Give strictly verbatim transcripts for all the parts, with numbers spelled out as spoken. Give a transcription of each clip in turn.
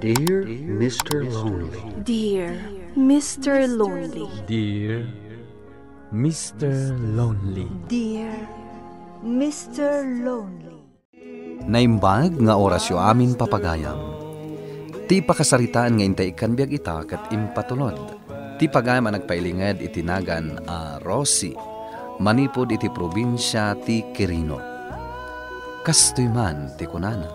Dear Mister Lonely. Dear Mister Lonely. Dear Mister Lonely. Dear Mister Lonely. Naimbag nga orasyo amin, papagayam. Ti pakasaritaan nga intay ikkan biag ita ket impatulod ti pagayam a nagpailinged iti nagan a Rosie, manipud iti probinsia ti Quirino. Kastoy man ti kunana,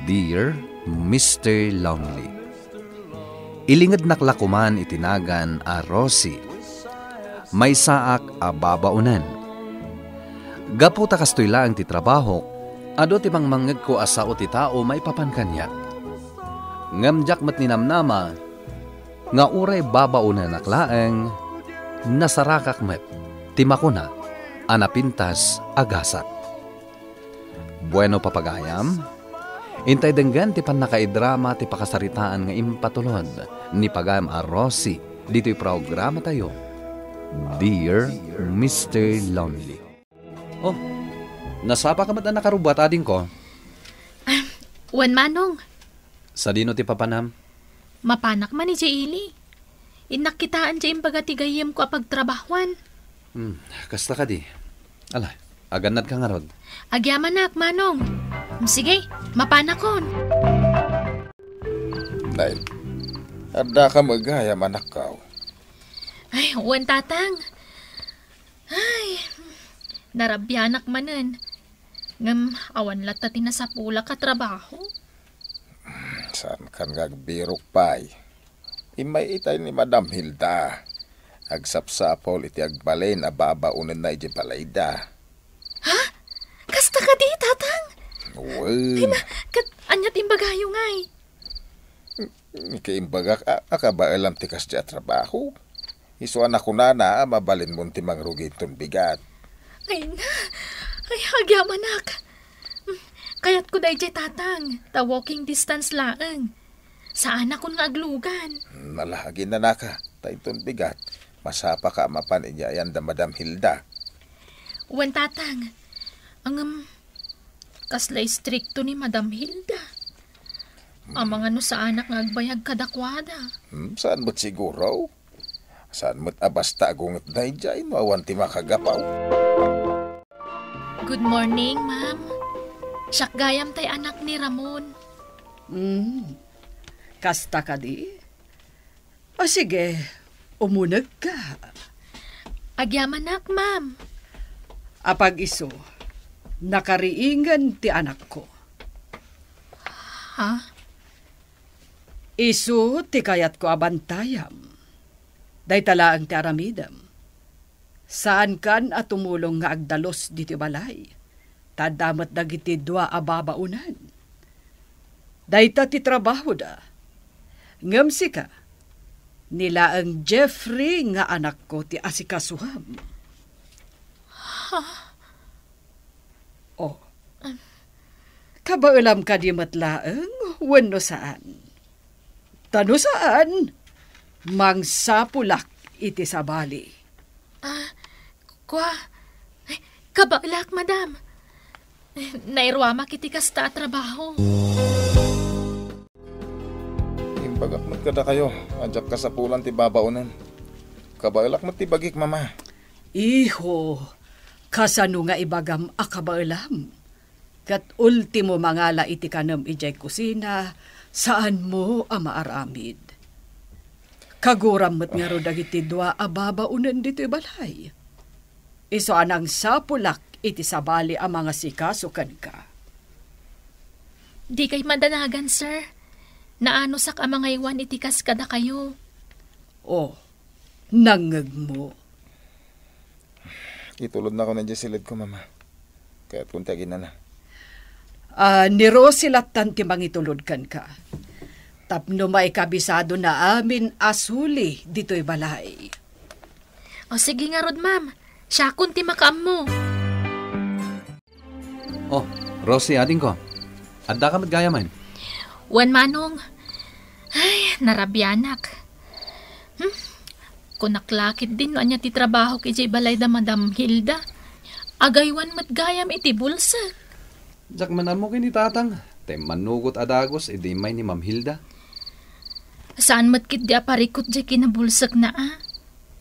"Dear Mister Lonely." Ilingednak la koman iti nagan a Rosie. Maysaak a babaonen. Gapu ta kastoy laeng ti trabahok, adu ti mangmangngegko a sao ti tao maipapan kaniak. Ngem diak met ninamnama nga uray babaonenak laeng, nasarakak met ti makuna a napintas a gasak. Bueno, papagayam, intay denggen ti pannakaidrama ti pakasaritaan nga impatulod ni pagayam a Rosie ditoy programatayo, Dear Mister Lonely. Oh, nasapaka met a nakarubbuat, adingko? Ah, wen, Manong. Sadino ti papanam? Mapanak man idiay ili. Innak kitaen ti imbaga ti gayyemko a pagtrabahuan. Hmm, kasta kadi. Ala, agannadka ngarud. Agyamanak, Manong. Sige, mapanakon. Nay, addaka met gayam, anakko? Ay, wen, Tatang. Ay, narabianak manen. Ngem awan latta ti nasapulak a trabaho. Saankan nga agbirok pay. Immay itay ni Madam Hilda. Agsapsapul iti agbalin a babaonenna idiay balayda. Ha? Kasta kadi, Tatang? Wen. Ay na, ket ania ti imbagayo ngay? Imbagak a, a kabaelam ti kasdi a trabaho. Isu a nakunana a mabalinmon ti mangrugi inton bigat. Ay na, ay, agyamanak. Kayatko daydiay, Tatang, ta walking distance laeng. Saanakon nga aglugan. Nala, aginanaka, ta inton bigat, masapaka a mapan idiay ayan da Madam Hilda. Wen, Tatang, ngem kasla istrikto ni Madam Hilda. Amangan no saanak nga agbayag kadakuada. Hmm, saan met siguro? Saan met a basta agunget daydiay no awan ti makagapu? Good morning, ma'am. Siak gayam tay anak ni Ramon. Hmm, kasta kadi? O sige, umunegka. Agyamanak, ma'am. Apag-isu, nakariingen ti anakko. Ha? Isu ti kayatko a bantayam. Dayta laeng ti aramidem. Saankan a tumulong nga agdalus ditoy balay, ta adda met dagiti dua a babaonen. Dayta ti trabahoda. Ngem sika, ni laeng Jeffrey nga anakko ti asikasuem. Ha? Oh. Kabaelam kadi met laeng wenno saan? Ta no saan, mangsapulak iti sabali. Ah, kua, ay, kabaelak, madam. Nairuamak iti kasta a trabaho. Imbagak met kadakayo a diak kasapulan ti babaonen. Kabaelak met ti bagik, Mama. Iho, kasano nga ibagam a kabaelam? Ket ultimo mangala iti kanem idiay kusina, saanmo a maaramid. Kaguram met ngarud dagiti dua a babaonen ditoy balay. Isu a nangsapulak iti sabali a mangasikaso kenka. Dikay madanagan, sir. Naanusak a mangaywan iti kas kadakayo. Oh, nangngegmo. Itulodnakon idiay silidko, Mama. Kayatko ti aginana. Ah, ni Rosie lattan ti mangitulod kenka. Tapno maikabisadona amin a suli ditoy balay. O, sige ngarud, ma'am. Siakon ti makaammo. Oh, Rosie, adingko. Addaka met gayam? Wen, Manong. Ay, narabianak. Hmm? Kunak la ketdin no ania ti trabahok idiay balay da Madam Hilda. Agaywan met gayam iti bulsek. Diak man ammo ken ni Tatang. Ta immanugot a dagus idi immay ni Ma'am Hilda. Saan met ketdi a parikut diay kinabulsekna a.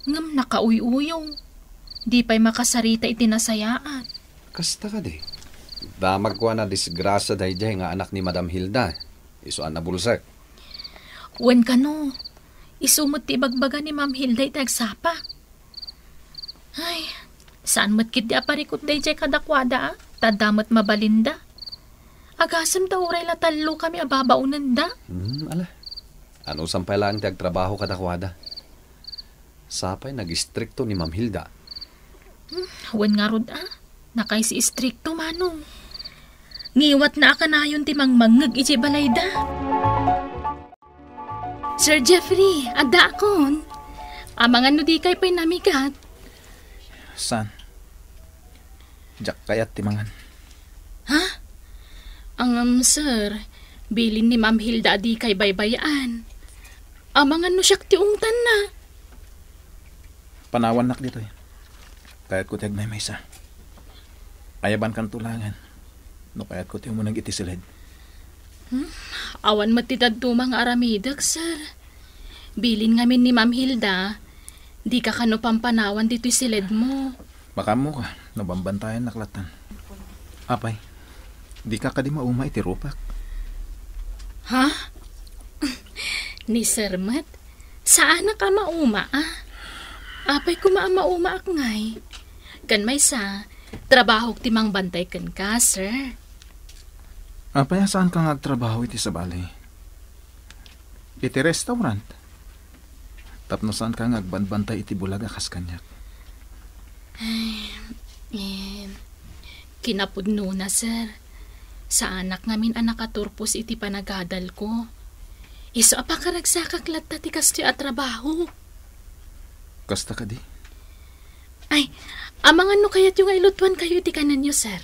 Ngem nakauy-uyong. Di pay makasarita iti nasayaat. Kasta kadi. Damagko a nadisgrasia daydiay nga anak ni Madam Hilda. Isu a nabulsek. Wen kano, isu met ti ibagbaga ni Ma'am Hilda iti agsapa. Ay, saan met ketdi a parikut daydiay kadakuada, a? Ta adda met mabalinda. Agasem ta uray la tallokami a babaonenda. Hmm, ala. Anusam pay laeng ti agtrabaho kadakuada. Sapay nagistrikto ni Ma'am Hilda. Hmm, wen ngarud a. Nakaistrikto manong. Ngiwatna a kanayon ti mangmangngeg idiay balayda. Sir Jeffrey, addaakon. Amangan no dikay pay namigat. Saan? Diak kayat ti mangan. Ha? Angam, sir. Bilin ni Ma'am Hilda a dikay baybay-an. Amangan no siak ti ungtanna. Panawannak ditoy. Kayatko ti agmaymaysa. Ayabankanto laengen no kayatko ti umuneg iti siled. Hmm? Awan met ti dadduma nga aramidek, sir. Bilin ngamin ni Ma'am Hilda, dika kano pampanawan ditoy siledmo. Makaammoka no bambantayannak lattan. Apay, dika kadi mauma iti rupak? Ha? Ni sir met? Saanak a mauma a. Apay koma a maumaak ngay? Ken maysa, trabahok ti mangbantay kenka, sir. Apay a saanka nga agtrabaho iti sabali? Iti restaurant? Tapno saanka nga agbanbantay iti bulag a kas kaniak? Ay, eh, kinapudnona, sir. Saanak ngamin a nakaturpos iti panagadalko. Isu a pakaragsakak latta ti kastoy a trabaho. Kasta kadi? Ay, amangan no kayatyo nga ilutuankayo iti kanenyo, sir.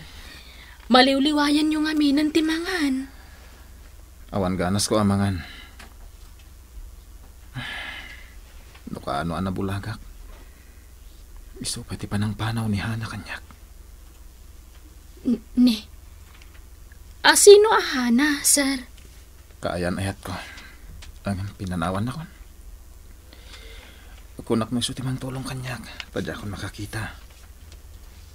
Maliwliwayanyo ngaminen ti mangan. Awan ganasko a mangan. No kaano a nabulagak. Isu pay ti panangpanaw ni Hana kaniak. N-, ni? A sino a Hana, sir? Kaayan-ayatko. Ang pinanawannakon. Kunak no isu ti mangtulong kaniak, ta diakon makakita.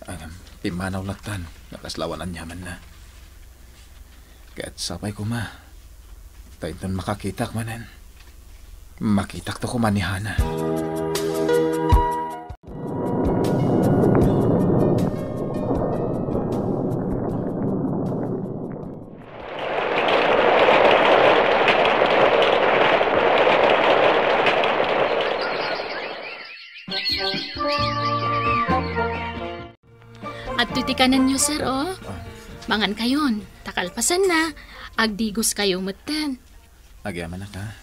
Ang pimmanaw lattan, nga kasla awan aniamanna. Ket sapay koma, ta inton makakitak manen, makitakto koma ni Hana. Adtoy ti kanenyo, sir, o. Ah. Mangankayon, ta kalpasanna, agdigoskayo metten. Agyamanak, a.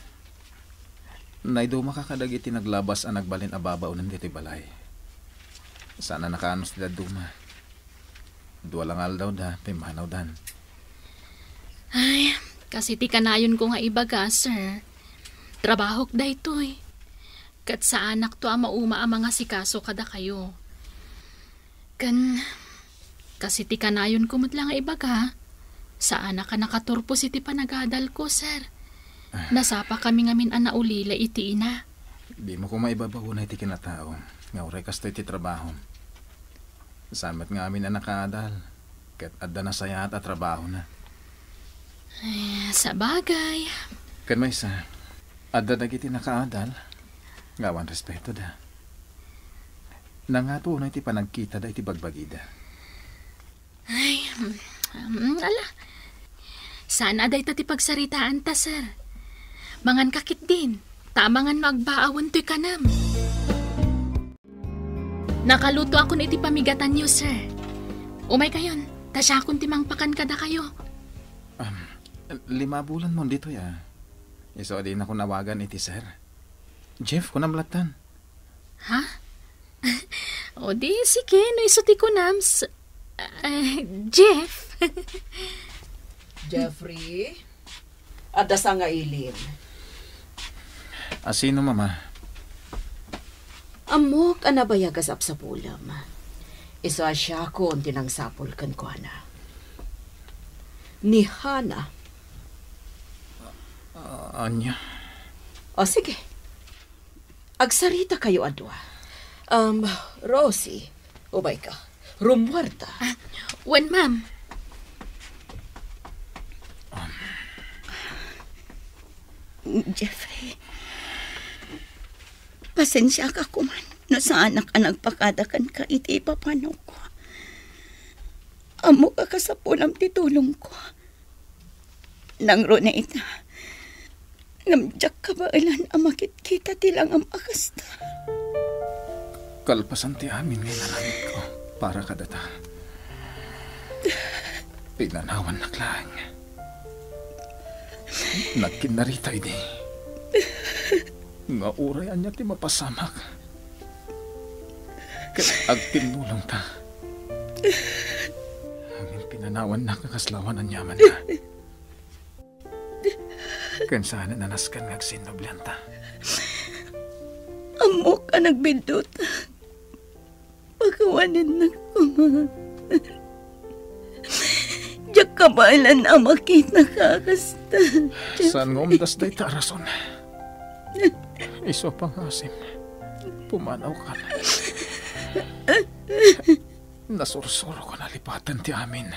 Naidumaka kadagiti naglabas a nagbalin a babaonen ditoy balay. Saan a nakaanus ti dadduma. Dua la nga aldawda, pimmanawdan. Ay, kas iti kanayonko nga ibaga, sir. Trabahok daytoy. Ket saanakto a mauma a mangasikaso kadakayo. Ken, kas iti kanayonko met la nga ibaga, saanak a nakaturpos iti panagadalko, sir. Ah. Nasapakami ngamin a naulila iti ina. Dimo koma ibabaona iti kinatao nga uray kastoy ti trabahom. Saan met ngamin a nakaadal, ket adda nasayaat a trabahona. Eh, sabagay. Ken maysa, adda dagiti nakaadal nga awan respetoda. Nangato unay ti panagkitada iti bagbagida. Ay, mm, ala. Saan a dayta ti pagsaritaanta, sir. Manganka ketdin, ta amangan no agbaawen toy kanam. Nakalutoakon iti pamigatanyo, sir. Umaykayon, ta siakon ti mangpakan kadakayo. Um, lima bulan mon ditoy, a. Isu a dinakon awagan iti sir. Jeff, kunam lattan. Ha? O di, sige, no isu ti kunam, s-, eh, Jeff. Jeffrey? Adda sangailim. A sino, Mama? Ammok a nabayag a sapsapulem. Isu a siakon ti nangsapul kenkuana. ni Hana. Ah, ania? O, sige. Agsarita kayo a dua. Um, Rosie, ubay ka. Rummuarta. Ah, wen, ma'am. Jeffrey, pasensiaka koman no saanak a nagpakada kenka iti ipapanawko. Ammok a kasapulam ti tulongko. Nangruna ita, ngem diak kabaelan a makitkita ti langam a kasta. Kalpasan ti amin nga inaramidko para kadata, pinanawannak laeng. Nagkinnarita idi nga uray ania ti mapasamak ket agtinnulongta. Ngem pinanawannak a kasla awan aniamanna. Ken saan a nasken nga agsinnublianta. Ammok a nagbiddut. Pakawanennak koma. Diak kabaelan a makitaka a kasta. Saan nga umdas dayta a rason? Isu a pangasim, pumanawkan. Nasursurok a nalipatan ti amin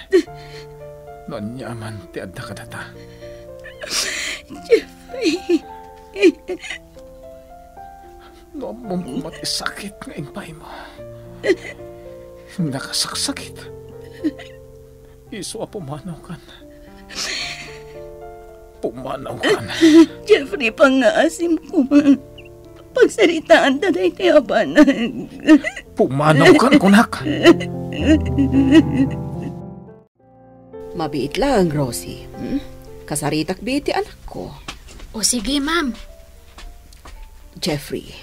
no aniaman ti adda kadata. Jeffrey. No ammom koma ti sakit nga impaymo. Nakasaksakit. Isu a pumanawkan. Pumanawkan. Jeffrey, pangngaasim koma. Pagsaritaanta daytoy a banag. Pumanawkan, kunak. Mabiit laeng, Rosie. Hmm? Kasaritak bi iti anakko. O, sige, ma'am. Jeffrey,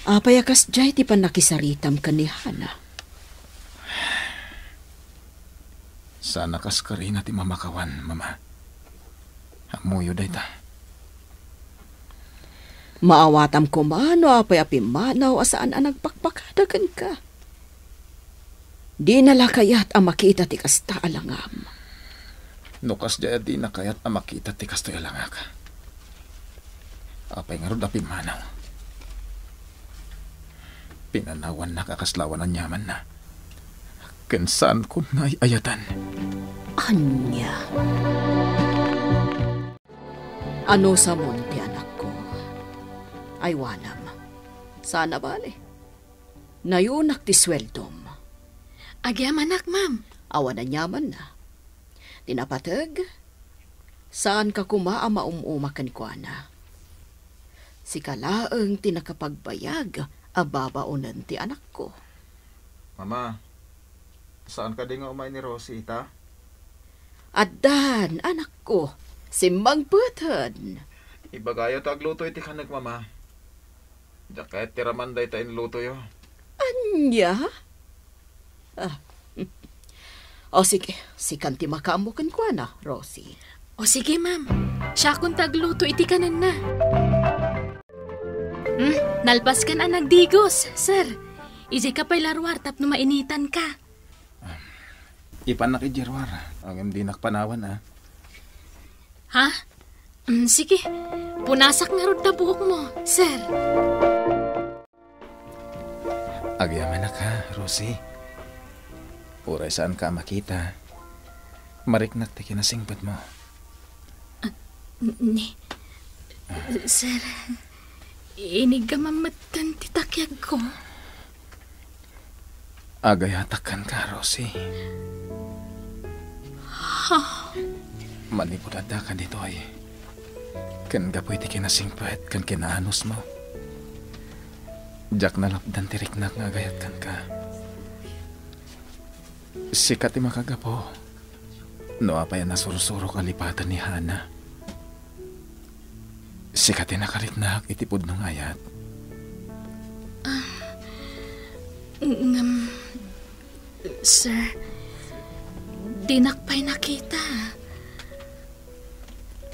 apay a kasdiay ti pannakisaritam ken ni Hana? Saan a kas karina ti mamakawan, Mama. Ammoyo dayta. Maawatam koma no apay a pimmanaw a saan a nagpakpakada kenka. Dina la kayat a makita ti kasta a langam. No kasdiay a dina kayat a makita ti kastoy a langak, apay ngarud a pimmanaw? Pinanawannak a kasla awan aniamanna. Ken saankon nga ay-ayatan. Ania? Anusamon ti anakko? Aywanam. Saan a bale. Nayunak ti sueldom. Agyamanak, ma'am. Awan aniamanna. Ti napateg, saanka koma a maum-uma kenkuana. Sika laeng ti nakapagbayag a babaonen ti anakko. Mama, saan kadi nga umay ni Rosie ita? Addan, anakko. Simmangpeten. Ibagayo ta agluto iti kanek, Mama. Diak kayat ti raman dayta inlutoyo. Ania? Ah. O sige, sikan ti makaammo kenkuana, Rosie. O sige, ma'am. Siakon ti agluto iti kanenna. Hmm, nalpaskan a nagdigos, sir. Idiayka pay la ruar tapno mainitanka. Ipannak idiay ruar, ngem dinak panawan, a. Ha? Mm, sige. Punasak ngarud ta buokmo, sir. Agyamanak, ha, Rosie. Uray saanka a makita, mariknak ti kinasingpetmo. Ah, ni, sir, iniggamam metten ti takiagko. Agayatak kenka, Rosie. Ha? Manipud addaka ditoy, ken gapu iti kinasingpet ken kinaanusmo, diak nalapdan ti riknak nga agayat kenka. Sika ti makagapu no apay a nasursurok a lipatan ni Hana. Sika ti nakariknak iti pudno nga ayat. Ah, ngem, sir, dinak pay nakita.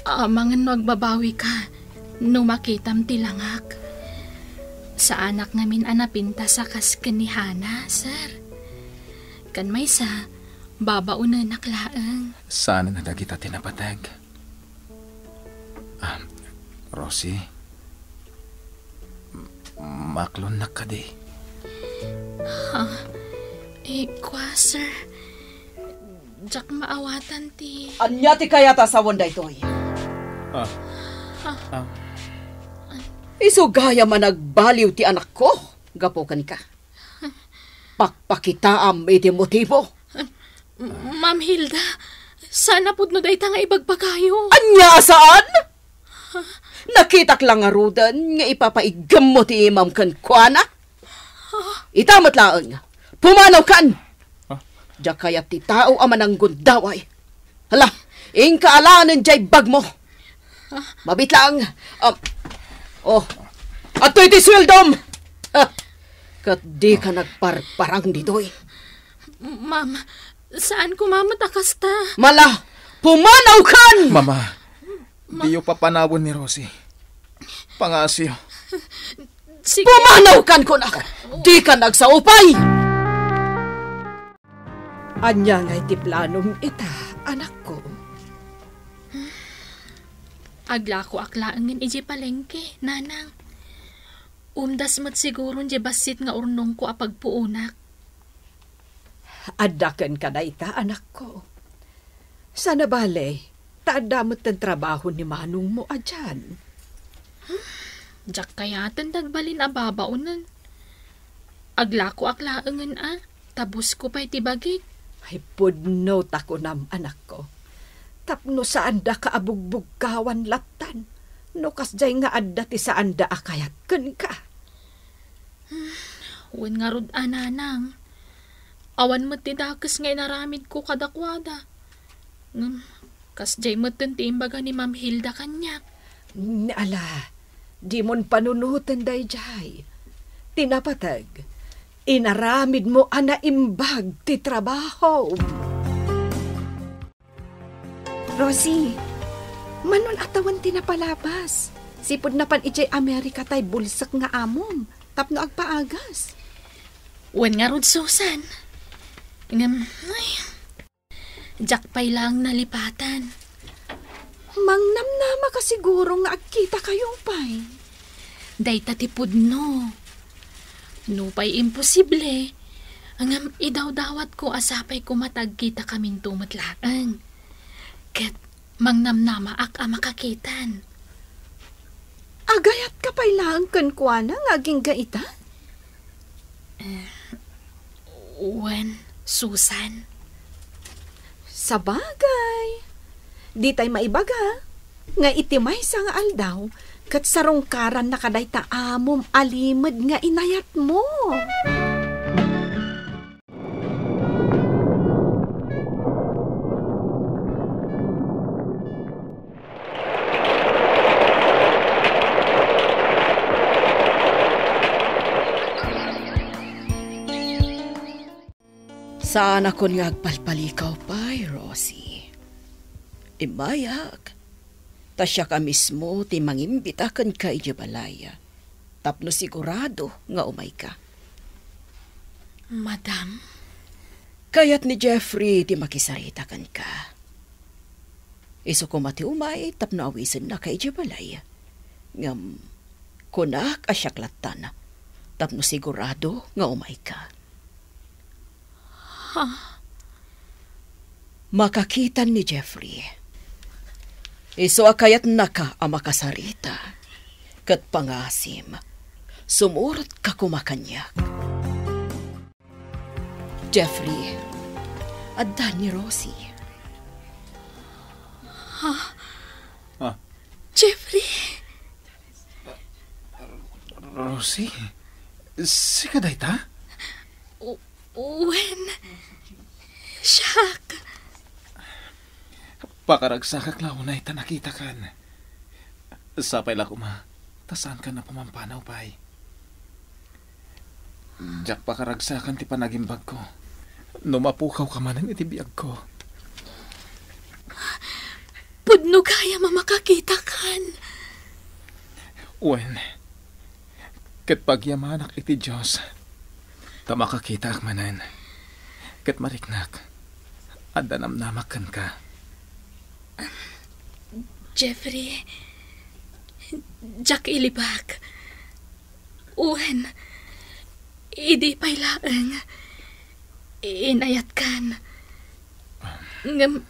Amangan no agbabawika no makitam ti langak. Saanak ngamin a napintas a kas ken ni Hana, sir. Ken maysa, Babaonenak laeng. Saanen a dagita ti napateg. Ah, Rosie, m-, maklonnak kadi? Ha? Eh, kua, sir. Diak maawatan ti Ania ti kayat a sawen daytoy? Ah. Ah. Isu gayam a nagbaliw ti anakko gapu kenka. Pakpakitaam iti motibo. M-, Ma'am Hilda, saan a pudno dayta nga ibagbagayo. Ania a saan? Nakitak la ngaruden nga ipapaiggemmo ti imam kenkuana. Ita met laeng, pumanawkan! Ah. Diak kayat ti tao a mananggundaway. Hala, inka alaenen diay bagmo. Mabit lang. Um, oh, adtoy ti sueldom! Ah, ket dika nagparparang ditoy. Ma'am, saan ko, ma'am, a kasta. Mala, pumanawkan! Mama, diyo papanawen ni Rosie. Pangasiyo. Sige. Pumanawkan kunak! Dika nagsaupay! Ania ngay ti planom ita, anakko? Aglakoak laengen idiay palengke, nanang. Umdas met siguron diay bassit nga urnongko a pagpuonak. Adda kenka dayta, anakko. Saan a bale, ta adda metten trabaho ni manongmo a dian. Diak kayaten dagbalin a babaonen. Aglakoak laengen a, ta busko pay ti bagik. Ay, pudno ta kunam, anakko. Tapno saandaka a bugbugkawan lattan, no kasdiay nga adda ti saanda a kayat kenka. Wen ngarud a, nanang. Awan met ti dakes nga inaramidko kadakuada. Ngem, kasdiay metten ti imbaga ni Ma'am Hilda kaniak. Ala, dimon panunoten daydiay. Ti napateg, inaramidmo a naimbag ti trabahom. Rosie, manon a tawen ti napalabas. Sipud napan idiay Amerika tay bulsek nga amom tapno agpaagas. Wen ngarud, Susan. Ngem, ay, diak pay laeng nalipatan. Mangnamnamaka siguro nga agkitakayo pay. Dayta ti pudno. Nupay imposible, ngem idawdawatko a sapay koma ta agkitakaminto met laeng. Ket mangnamnamaak a makakitan. Agayatka pay laeng kenkuana nga agingga ita? Eh, wen, Susan. Sabagay, ditay maibaga nga iti maysa nga aldaw, ket sarungkarannaka dayta amom a limed nga inayatmo. Saanakon nga agpalpalikaw pay, Rosie. Immayak, ta siak a mismo ti mangimbita kenka idiay balay, tapno sigurado nga umayka. Madam? Kayat ni Jeffrey ti makisarita kenka. Isu koma ti umay tapno awisennaka idiay balay. Ngem, kunak a siak lattan, tapno sigurado nga umayka. Ha? Makakitan ni Jeffrey. Isu a kayatnaka a makasarita. Ket pangasim, sumurotka koma kaniak. Jeffrey, adda ni Rosie. Ha? Ah. Jeffrey? Rosie? Sika dayta? U-, wen. Siak. Pakaragsakak la unay ta nakitakan. Sapay la koma, ta saankan a pumampanaw pay. Diak pakaragsakan ti panagimbagko no mapukawka manen iti biagko. Pudno gayam a makakitakan. Wen, ket pagyamanak iti Dios ta makakitaak manen. Ket mariknak, Adda namnamak kenka. Jeffrey, diak ilibak. Wen, idi pay laeng, inayatkan. Ngem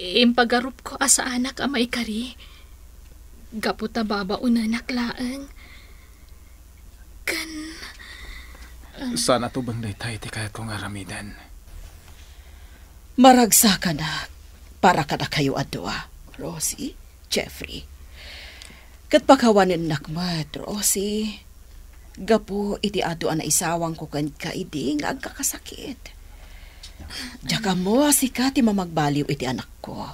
impagarupko a saanak a maikari. Gapu ta babaonenak laeng. Ken, um, Saan a tubeng dayta iti kayatko nga aramiden. Maragsakanak para kadakayo a dua, Rosie, Jeffrey. Ket pakawanennak met, Rosie, gapu iti adu a naisawangko kenka idi nga agkakasakit. Diak ammo a sika ti mamagbaliw iti anakko.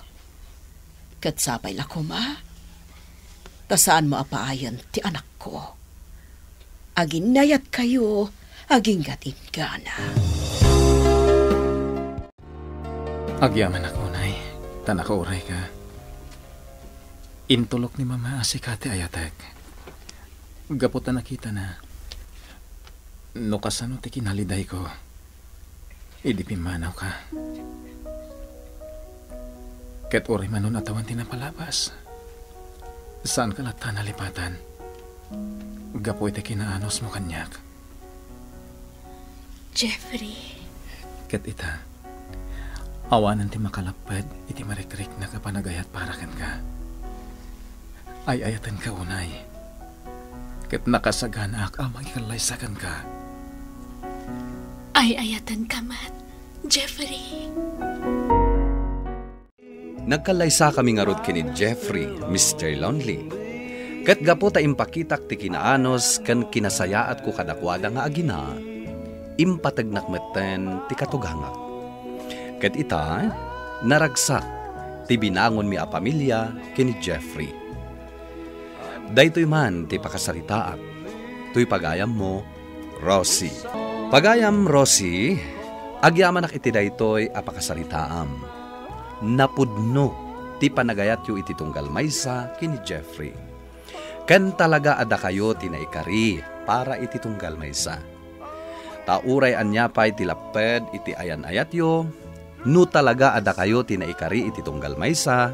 Ket sapay la koma, ta saanmo a paayen ti anakko. Aginnayatkayo aginggatinggana. Agyamanak unay, ta nakaurayka. Intulok ni Mama a sika ti ayatek. Gapu ta nakitana no kasano ti kinalidayko idi pimmanawka. Ket uray manon a tawen ti napalabas, saanka latta a nalipatan gapu iti kinaanosmo kaniak. Jeffrey. Ket ita, awanen ti makalapped iti marikriknak a panagayat para kenka. Ay-ayatenka unay. Ket nakasaganaak a mangikallaysa kenka. Ay-ayatenka met, Jeffrey. Nagkallaysakami ngarud ken ni Jeffrey, Mister Lonely. Ket gapu ta impakitak ti kinaanos ken kinasayaatko kadakuada nga agina, impategnak metten ti katugangak. Ket ita, naragsak ti binangonmi a pamilia ken ni Jeffrey. Daytoy man ti pakasaritaak. Toy pagayammo, Rosie. Pagayam, Rosie, agyamanak iti daytoy a pakasaritaam. Napudno ti panagayatyo iti tunggal maysa ken ni Jeffrey. Ken talaga a dakayo ti naikari para iti tunggal maysa. Ta uray ania pay ti lapped iti ayan-ayatyo, no talaga a dakayo ti naikari iti tunggal maysa,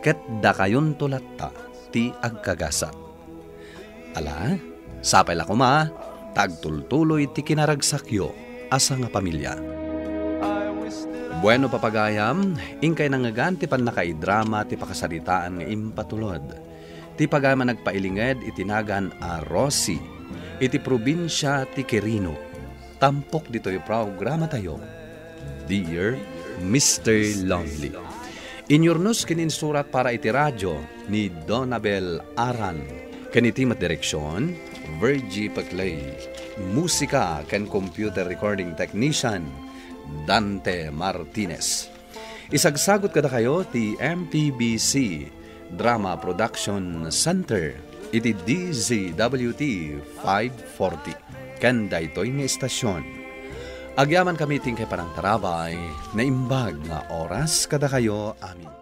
ket dakayonto latta ti agkagasat. Ala, sapay la koma, ta agtultuloy ti kinaragsakyo a sangapamilia. Bueno, papagayam, inkay nangngegan ti pannakaidrama ti pakasaritaan nga impatulod. Ti pagayam a nagpailinged iti nagan a Rosie, iti probinsia ti Quirino. Tampok ditoy programatayo, Dear Mister Lonely. Inyurnos ken insurat para iti radio ni Donabel Aran. Ken iti met direksion, Virgie Paclay. Musika ken computer recording technician, Dante Martinez. Isagsagut kadakayo ti M P B C Drama Production Center iti D Z W T five forty ken daytoy nga estasion. Agyamankami ti inkay panangtarabay, naimbag nga oras kadakayo amin.